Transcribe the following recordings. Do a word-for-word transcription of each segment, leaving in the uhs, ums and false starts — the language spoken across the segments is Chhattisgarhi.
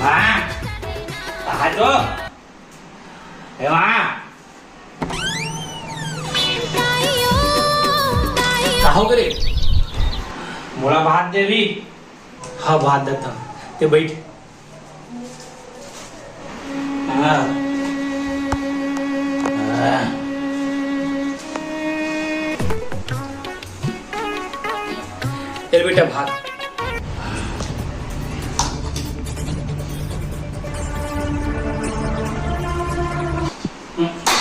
हाँ, कहा जो? ए माँ। का हो गे रे? मोला भात देबे? हाँ, भात देथंव। ते बइठ। हाँ। हाँ। ए ले बेटा भात।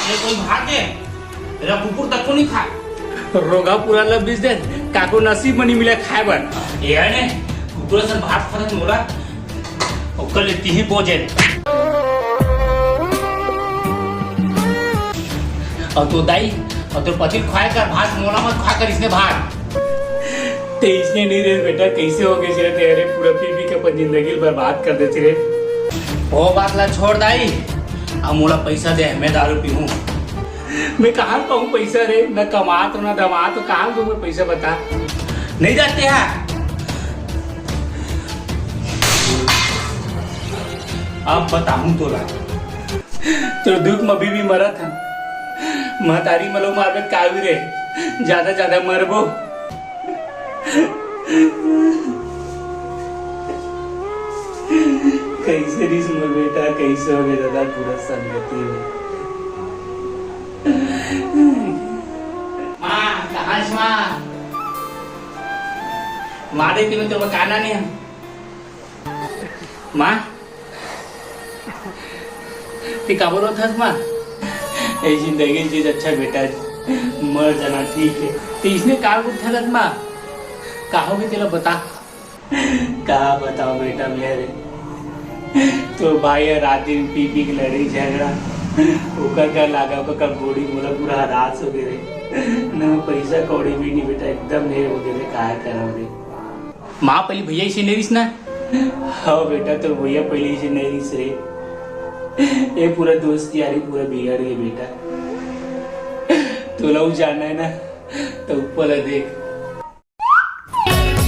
ये कोई भात हे? एला कुकुर तक को नहीं खाय। रोगहा पूरा ल बीस दिन, काको नसीब म नइ मिले खाय बर। ये हे ने, कुकुर असन भात खाथस मोला, ओकर ले तिही बोझ हे। अउ तोर दाई, अउ तोर पति ल खवाय कर भात, मोला मत खवाय कर इसने भात। ते इसने नइ रहे बेटा, कइसे हो गे रे ते? अरे पूरा पी पी के अपन जिंदगी ल बर्बाद कर देथस रे। ओ बात ला छोड़ दाई, अब मोला पइसा दे, मैं दारू पीहूँ। मैं कहाँ पाहूँ पइसा रे? न कमात हो, न धमात हो, कहाँ दूँ मैं पइसा बता? नइ जाते हैं। अब बताहूँ तोला। तोर दुख म अभी भी मरत हन। महतारी म लो मारबे त का होही रे? जादा जादा मरबो। कइसे रिहिस मोर बेटा, कइसे हो गे दादा, पूरा संगति में। माँ, कहाँ हस माँ? माँ देती में तो बताना नहीं है। माँ, ते काबर रोथस माँ? ए जिंदगी चीज अच्छा बेटा, मर जाना ठीक है। ते इसने काबर उठलत माँ? का होगे तेला बता। का बताओ बेटा मेरे, तो भाई ह रात दिन पी पी के लड़ई झगड़ा, ओकर का लागा, ओकर का गोड़ी मोला पूरा हरास हो गे रे। ना पइसा कौड़ी भी नहीं बेटा, एकदम ढेर हो गे रे, काय करव रे। माँ पहली भैया इसे नहीं रिस ना। हाँ बेटा, तो भैया पहले इसे नहीं रिस रे। ए पूरा दोस्त यारी पूरा बिगड़ गे बेटा। तोला उ जानना है ना, तो ऊपर ला देख।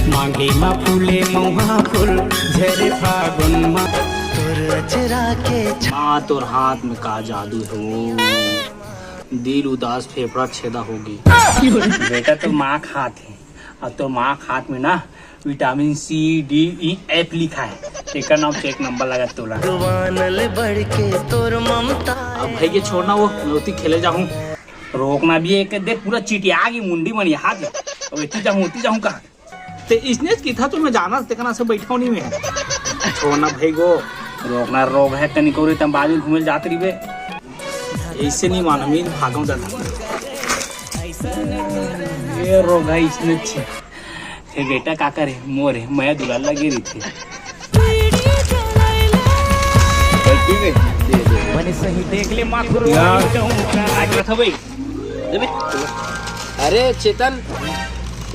मांगी मा फूले मौहा फूल, झरे फागुन मा। तोर अचरा के छा- माँ, तोर हाथ में का जादू है वो? दिल उदास, फेफड़ा छेदा होगे। बेटा, तो माँ खात है, अब तो माँ खात में ना विटामिन सी, डी, ई, एफ लिखा है। तेकर नाम से एक नंबर लगा तोला। भगवान ले बढ़ के तोर ममता। अब भाई के छोड़ना वो, मैं उती खेले जाहूँ। रोकना भी एक दे, पूरा चिटिया गे मुंडी मन यहाँ दे। अब इतनी जाहूँ, उतनी जाहूँ कहा। ते इसने किथा तो मैं जाना, तेकना से बैठा नहीं मैं। छोड़ना भाई गो, रोकना रोग है, तनी कोरे तम बाजू घूमे जात रहिबे। ऐसे नहीं मानो, मैं भागम दादा। ये रोग है इसने छे। हे बेटा का करे, मोरे मया दुलार लगे रहिथे। बने सही देख ले माखुर यार। आज था भाई। अरे चेतन,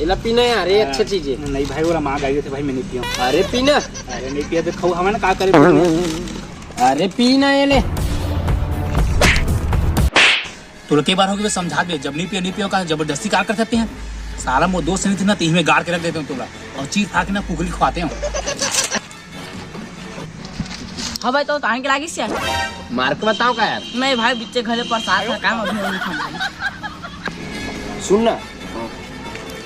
एला पीना यार, ये अच्छा चीज है। नहीं भाई, ओला माँ गाई देथे भाई, मैं नहीं पियो। अरे पीना। अरे नहीं पिया तो खाऊ हमें ना का करे। अरे पीना ये ले। तोला के बार होगे समझा दे, जब नहीं पियो, नहीं पियो, का जबरदस्ती का कर सकते हैं? साला मोर दोस्त नहीं थे ना, तीन में गाड़ के रख देते हैं तोला, और चीर फाड़ के ना कुकरी खवाते हैं। हाँ भाई, तो तान के लागिस यार। मार के बताओ का यार? नहीं भाई, बिच्चे घरे प्रसाद का काम अभी नहीं था भाई। सुन ना,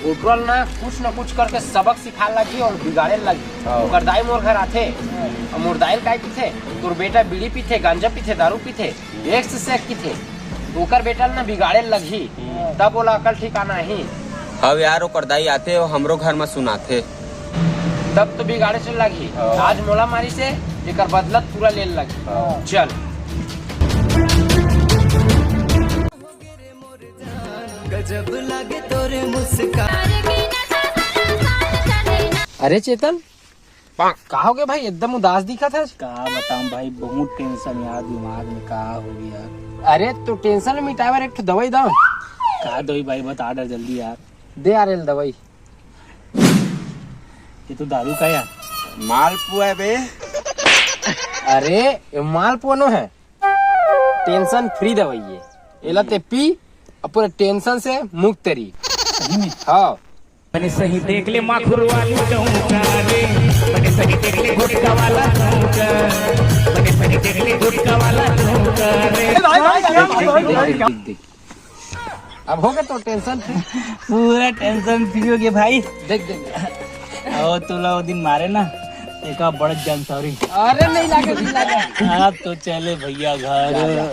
ओकरा ना कुछ ना कुछ करके सबक सिखा लगी और बिगाड़े लगी। हाँ। ओकर दाई मोर घर आथे, और मोर दाई ल काय पीथे, तोर बेटा बीड़ी पीथे, गांजा पीथे, दारू पीथे, एक से सेक किथे, ओकर बेटा ल ना बिगाड़े लगही, तब ओला अकल ठिकाना आही। हव यार, ओकर दाई आथे, ओ हमरो घर म सुनाथे। तब तो बिगाड़े चल लगही। हाँ। आज मोला मारिस हे, एकर बदला पूरा ले लगही। हाँ। चल। गजब लागे तोरे मुस्कान। अरे चेतन, का हो गया भाई, एकदम उदास दिखत हस। का बताऊं भाई, बहुत टेंशन यार, दिमाग में का हो गया। अरे तो टेंशन मिटाए बर एक ठो दवाई दो। का दवाई भाई, बता दे जल्दी यार। दे यार, ले दवाई। ये तो दारू का यार। मालपुआ है बे। अरे, ये मालपुआ नो है, टेंशन फ्री दवाई है। एला ते पी, अब पूरे टेंशन से मुक्त रही। सही में? हाँ। मैंने सही देख ले माखुर वाली डौका रे, मैंने सही देखले गुटका वाला तू कर, बने सही देखले गुटका वाला तू कर रे। देख, देख, देख, देख। अब हो गया तो टेंशन फ्री। पूरा टेंशन फ्री हो गया भाई। देख, देख। और तोला वो दिन मारे ना, एक बड़ जान सॉरी। अरे नहीं लागे, नहीं लागे। अब तो चले भैया घर। जा, जा।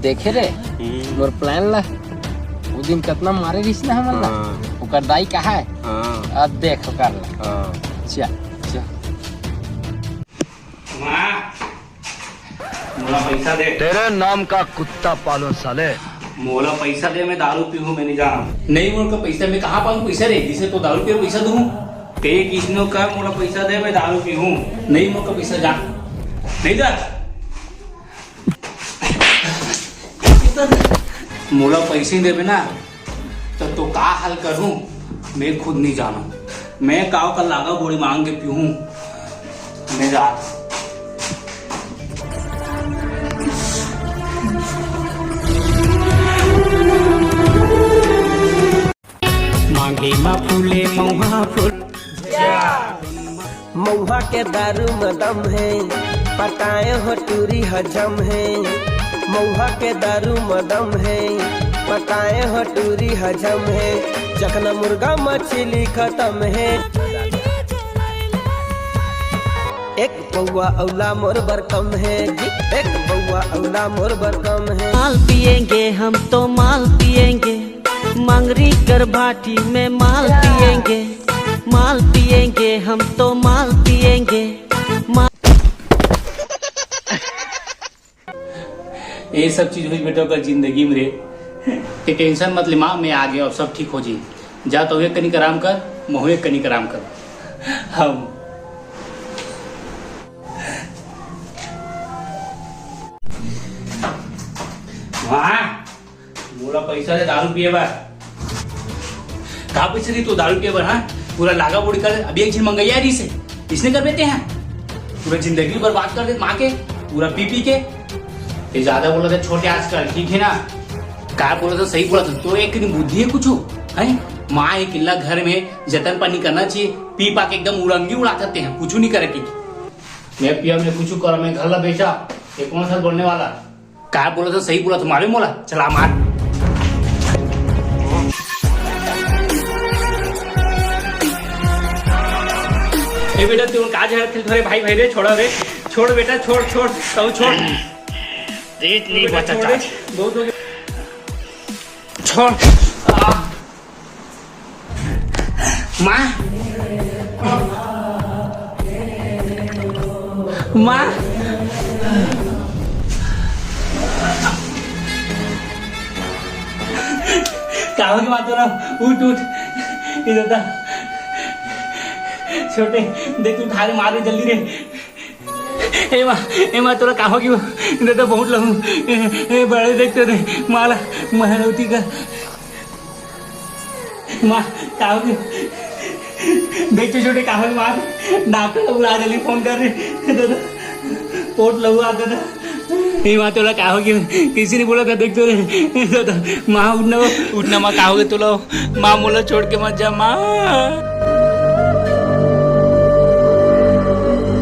देखे रे, हम्म। मोर प्लान ला, वो दिन कितना मारे रिस ना हमन ला। हाँ। ओकर दाई कहा है? हाँ। अब देख ओकर ला। हाँ। चल, चल। माँ, मोला पैसा दे। तेरे नाम का कुत्ता पालो साले। मोला पैसा दे, मैं दारू पीहूँ, मैं नहीं जाना। नहीं, मोर का पैसा, मैं कहाँ पाऊँ पैसा रे, जिसे तो दारू पी पैसा दूँ? ते किसनो कर, मोला पैसा दे, मैं दारू पीहूँ। नहीं, मोर का पैसा जा। नहीं दे। मोला पैसे देबे ना, त तो का हाल करूं, मैं खुद नहीं जानूं। मैं काव का लागा बोड़ी मांग के पीहूं, मैं जा। मांगे मा फूले मऊहा फूल। मऊहा के दारू म दम हे, पटाए हो टूरी हजम हे। मऊहा के दारू म दम हे, पटाए हो टूरी हजम हे। चखना मुर्गा मछली खत्म हे। एक पौवा अउला मोर बर कम हे जी, एक पौवा अउला मोर बर कम हे। माल पिएंगे हम तो माल पिएंगे, मंगरी कर भाटी में माल पिएंगे, माल पिएंगे हम तो माल पिएंगे। माल ये सब चीज होई बेटा ओकर जिंदगी में रे। ते टेंशन मत ले माँ, मैं आ गया, अब सब ठीक हो जाई। जा तो एक कनिक आराम कर, महू एक कनिक आराम कर। हम माँ, मोला पैसा दे दारू पिए बर। का पैसा दी तू दारू पिए बर, हाँ? पूरा लागा बोड़ी कर, अभी एक झिन मंगैया रहिस हे, इसने कर देते हैं। पूरा जिंदगी बर्बाद कर दे माँ के, पूरा पी पी के। ये ज्यादा बोला था छोटे आजकल, ठीक है ना? का बोला था, सही बोला था। तो एक दिन बुद्धि है कुछ, है? माँ एक इल्ला घर में जतन पानी करना चाहिए, पी पा के एकदम उड़ंगी उड़ा करते हैं, कुछ नहीं करे की। मैं पिया, मैं कुछ करा, मैं घर ला बेचा, ये कौन सा बोलने वाला? का बोला था, सही बोला था, मारे मोला, चला मार। ए बेटा, तू का झगड़ा खेल, थोड़े भाई, भाई रे, छोड़ा रे, छोड़ बेटा, छोड़, छोड़, तू छोड़। रेत नहीं बेटा, बचा छोड़ रे, चाचा। बहुत हो गया। छोड़। आ। माँ, माँ, का होगे माँ तोला? उठ, उठ, इधर दा। छोटे, देख तू ठारे मार रे जल्दी रे। ए माँ, ए माँ, तोला का होगे? इधर दा बहुत लहू। ए, ए, बड़े देख तो दे, माला, महनौती का। माँ, का होगे? देख तो छोटे, का होगे माँ? डॉक्टर ला बुला, जल्दी फोन कर रे। दादा, पोट लहू आता था। ए माँ, तोला का होगे? किसी ने बोला था, देख तो रे। दादा, माँ, उठना वो। उठना माँ, का होगे तोला? माँ, मोला छोड़ के मत जा माँ।